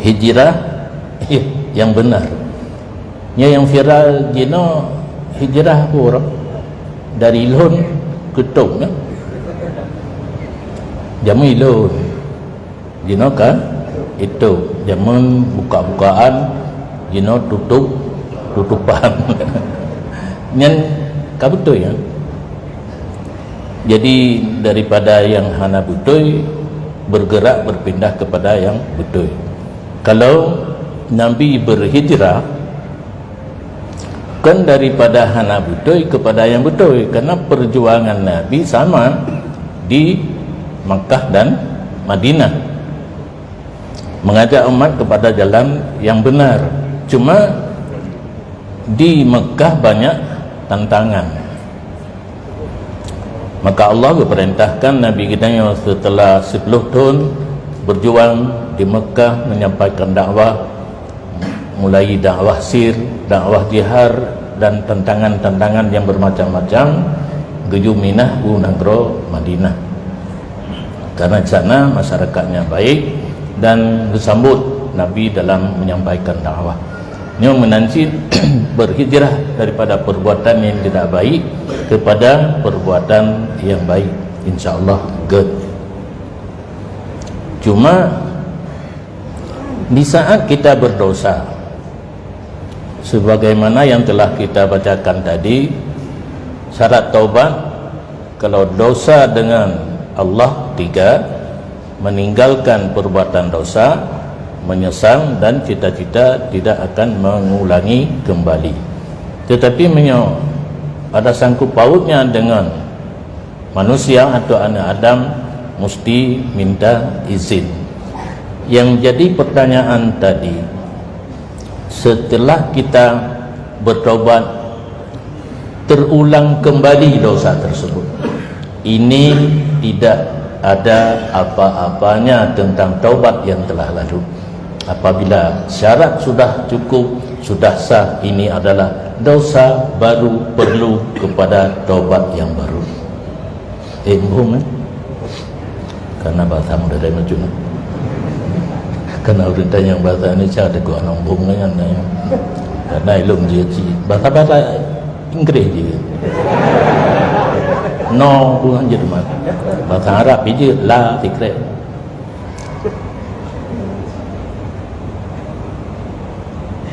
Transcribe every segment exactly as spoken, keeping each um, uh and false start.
Hijrah nyang benar. Nyoe nyang viral jinoe hijrah peue? Dari lôn keu tom, ya. Jameun lôn. Jinoe ka itu, jameun buka-bukaan, jinoe tutup, tutupan. Nyan ka beutôi, ya. Jadi, daripada nyang hana beutôi, bergerak berpindah kepada nyang beutôi. Kalau Nabi berhijrah, kan daripada hana beutôi kepada nyang beutôi, karena perjuangan Nabi sama di Makkah dan Madinah, mengajak umat kepada jalan yang benar. Cuma di Mekah banyak tantangan. Maka Allah geupeurintahkan Nabi geutanyoe setelah sepuluh thon berjuang di Mekah menyampaikan dakwah, mulai dakwah sir, dakwah jihar, dan tantangan-tantangan yang bermacam-macam, geuyue minah u nanggroe Madinah. Karena di sana masyarakatnya baik dan disambut Nabi dalam menyampaikan dakwah. Nyoe meunan cit berhijrah daripada perbuatan yang tidak baik kepada perbuatan yang baik. Insya Allah good. Cuma di saat kita berdosa, sebagaimana yang telah kita bacakan tadi, syarat taubat, kalau dosa dengan Allah tiga, meninggalkan perbuatan dosa, menyesal, dan cita-cita tidak akan mengulangi kembali. Tetapi meunyoe ada sangkut pautnya dengan manusia atau anak Adam, mesti minta izin. Yang jadi pertanyaan tadi, setelah kita bertobat, terulang kembali dosa tersebut, ini tidak ada apa-apanya tentang taubat yang telah lalu. Apabila syarat sudah cukup, sudah sah, ini adalah dosa baru, perlu kepada taubat yang baru. Eh, embung, eh? Karena bahasa muda dari Melayu, eh? Karena orang tanya bahasa Indonesia, ada gua nombong kan, eh? Karena ilmu dia cik. Bahasa-bahasa Inggris je. No, bukan Jerman. Bahasa Arab je, la, secret.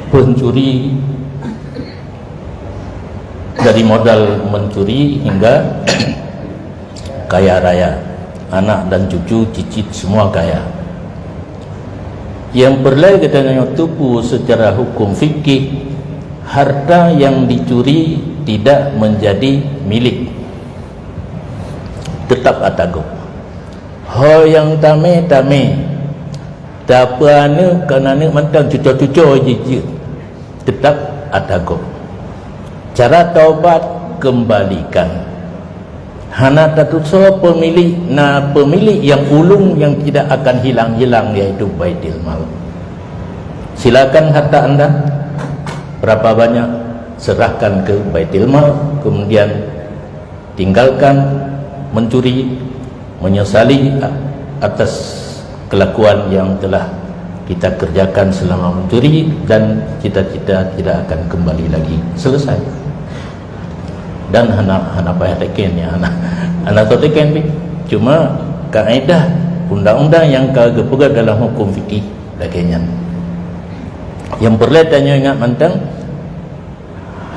Pencuri, dari modal mencuri hingga kaya raya, anak dan cucu cicit semua kaya. Yang perlu kita tanya tupu secara hukum fikih, harta yang dicuri tidak menjadi milik, tetap ata gob. Ho nyang tamé-tamé, tapeuaneuk kon aneuk mantong cuco-cuco jih jeuet, teutap ata gob. Cara taubat, kembalikan. Hana tatusoe peumilék, na peumilék nyang ulung nyang tidak akan hilang-hilang, yaitu Baitul Mal. Silakan harta anda, berapa banyak, serahkan ke Baitul Mal, kemudian tinggalkan mencuri, menyesali atas kelakuan yang telah kita kerjakan selama mencuri, dan cita-cita tidak akan kembali lagi. Selesai. Dan hana, hana payah teken, ya, hana, hana soe teken pih. Cuma kaedah undang-undang nyang ka geupeugah dalam hukum fikih lagée nyan. Nyang peureulée tanyoe ingat mantong,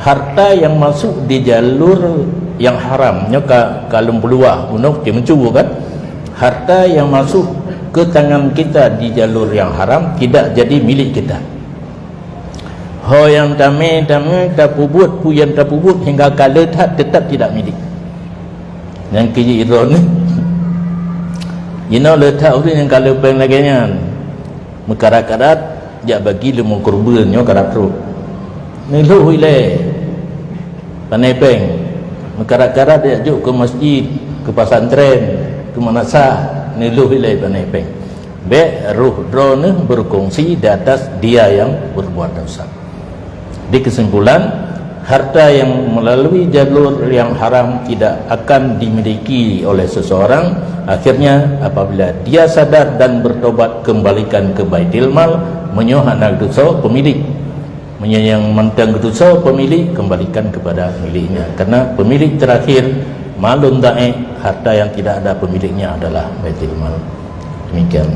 harta yang masuk di jalur yang haram, nyoe ka, ka lôn peuluah, bunoe cit meucue kan? Harta yang masuk ke tangan kita di jalur yang haram tidak jadi milik kita. Ho nyang tamé-tamé tapeubuet, peue nyang tapeubuet hingga ka le that, tetap tidak milik. Nyang keu jih droeneuh. Jinoe le that ureuëng nyang ka le péng lagée nyan. Meukarat-karat jak bagi leumo keureubeuen nyoe karab trok. Neulhôh ilée pané péng. Meukarat-karat jak jok keu masjid, keu pesantren, keu madrasah, neulhôh ilée pané péng. Bék roh droeneuh berkongsi di atas dia yang berbuat dosa. Di kesimpulan, harta yang melalui jalur yang haram tidak akan dimiliki oleh seseorang. Akhirnya, apabila dia sadar dan bertobat, kembalikan ke Baitul Mal, Meunyoe hana geutusoe, pemilik. Meunyoe nyang mantong geutusoe, pemilik, kembalikan kepada pemiliknya. Karena pemilik terakhir, malun dhaif, harta yang tidak ada pemiliknya adalah Baitul Mal. Demikian.